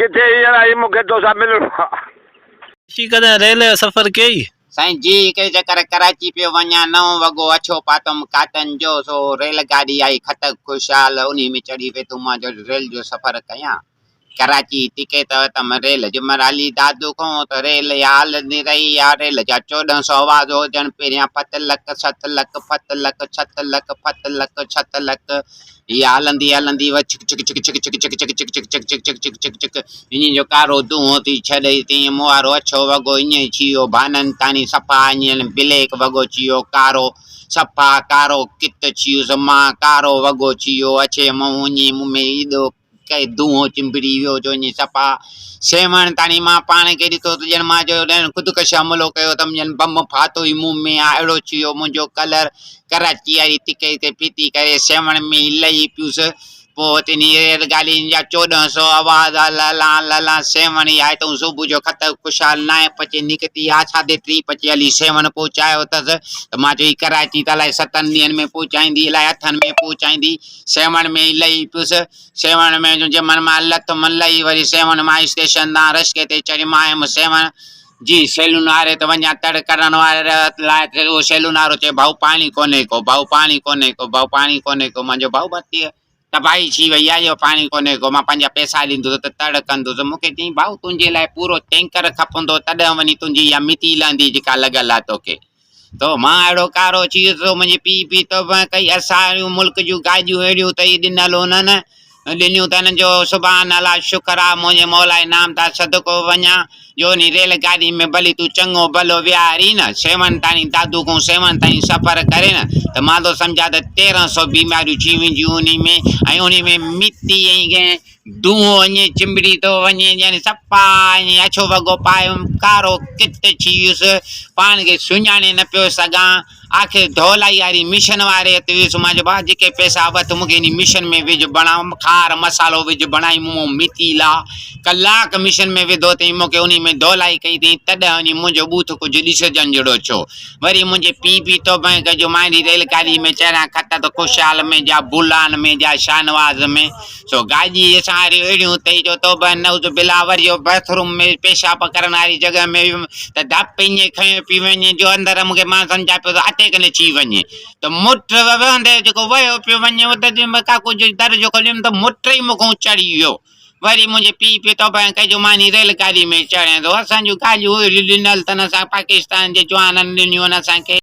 ڪٿي هينئر آهين مون کي توسان ملڻو آ. چي ڪڏهن ريل جو سفر ڪيئي؟ سائين جي هڪڙي چڪر ڪراچي پيو وڃان نئون وڳو اڇو پاتم ڪاٽن جو سو ريل گاڏي آئي کٽڪ خوشحال انهي ۾ چڙهي ويٺم مان جو ريل جو سفر ڪيان ڪراچي ٽڪيٽ ورتم ريل جي مرحلي دادو کان ته ريل يا هلندي رهي يا ريل جا 14 سو آواز هجڻ پهريان ڦت لڪ ست لڪ ڦت لڪ ڇت لڪ ڦت لڪ ڇت لڪ هيء هلندي هلندي و ڇڪ ڇڪ ڇڪ ڇڪ ڇڪ ڇڪ ڇڪ ڇڪ ڇڪ ڇڪ ڇڪ ڇڪ ڇڪ ڇڪ ائين جو ڪارو دونهون ٿي ڇڏي تيئن مون وارو اڇو وڳو ائين ئي ٿي ويو ڀانن تاڻي صفا ائين بليڪ وڳو ٿي ويو ڪارو صفا ڪارو ڪت ٿي ويس مان ڪارو وڳو ٿي ويو اڇي منهن ائين مون ۾ ايڏو ڪي دونهون چنبڙي ويو جو ائين صفا سيوهڻ تاڻي مان پاڻ کي ڏٺو ته ڄڻ مان جو ڄڻ خودڪش حملو ڪيو اٿم ڄڻ بم ڦاٿو ئي مون ۾ آ اهڙو ٿي ويو منهنجو ڪلر ڪراچي واري ٽڪي تي ڦٽي ڪري سيوهڻ ۾ ئي لهي پيس. پوء اتي ريل گاڏين جا 14 سو آواز آ لالان لالان سيوهڻ ئي آهي تون صبح جو خط خوشحال نائين پچي نڪتي آ ساڍي ٽي پچي هلي سيوهڻ پهچايو اٿس ته مان چيو هي ڪراچي ته الائي ستن ڏينهن ۾ پهچائيندي الائي اٺن ۾ پهچائيندي سيوهڻ ۾ ئي لهي پيس. سيوهڻ ۾ جو جنهن مهل لٿم لهي وري سيوهڻ مان اسٽيشن تان رشڪي تي چڙهيم آيم سيوهڻ جي سيلون واري ته وڃان تڙ ڪرڻ واري لاء ته اهو سيلون وارو چئي ڀائو پاڻي ڪونهي ڪو ڀائو پاڻي ڪونهي ڪو ڀائو پاڻي ڪونهي ڪو مان چيو ڀائو بس هيء تباهي ٿي وئي آهي اهو پاڻي ڪونهي ڪو مان پنهنجا پئسا ڏيندس ته تڙ ڪندس مون کي چيائين ڀائو تنهنجي لاء پورو ٽينڪر کپندو تڏهن وڃي تنهنجي اها مٽي لهندي جيڪا لڳل آهي توکي تو مان اهڙو ڪارو ٿي ويس جو منهنجي پيء به توبه ڪئي. اسان ملڪ جون گاڏيون اهڙيون ته ئي ڏنل هنن ڏنيون تن جو سبحان الله شڪر آ منهنجي مولا جي نام تان صدقو وڃان جو انهي ريل گاڏي ۾ ڀلي تون چڱو ڀلو ويهارين نه سيوهڻ تائين دادو کان سيوهڻ تائين سفر ڪرين ته مان ٿو سمجهان ته 13 سو بيماريون ٿي وينديون انهي ۾ ۽ انهي ۾ مٽي ۽ دونهون ائين چنبڙي ٿو وڃي ڄڻ صفا ائين اڇو وڳو پايم، ڪارو ڪت ٿي ويس، پاڻ کي سڃاڻي نه پيو سگهان. آخر ڌولائي واري مشن واري وٽ ويس، مان چيو ڀاء جيڪي پئسا وٺ مون کي انهي مشن ۾ وجهه بڻاء، کار مصالحو وجهه بڻائي مون مان مٽي لاهه. ڪلاڪ مشن ۾ وڌو اٿئي مون کي انهي ۾ ڌولائي ڪئي اٿئي، تڏهن وڃي منهنجو ٻوٿ ڪجهه ڏسجڻ جهڙو ٿيو. وري منهنجي پيء به توبهه ڪئي جو مان انهي ريل گاڏي ۾ چڙهان کٽ ته خوشحال ۾ جا بولان ۾ جا شاهنواز ۾. سو گاڏي اسان واريون اهڙيون اٿئي جو توبه نعوذ بالله وري جو باٿ روم ۾ پيشاب ڪرڻ واري جڳهه ۾ ويم ته ڌپ ائين کنيو پئي وڃي جو اندر مون کي مان سمجهان پيو ته اٽيڪ نه ٿي وڃي ته موٽر وهندي جيڪو وهيو پيو وڃي اتي ڪاڪو جو در جو کوليم ته موٽر ئي مون کان چڙهي ويو وري منهنجي پيء پيو توبه ڪئي جو مان انهي ريل گاڏي ۾ چڙهين ٿو اسان جون گاڏيون اهڙيون ڏنل اٿن اسان پاڪستان جي جوانن ڏنيون آهن اسان کي.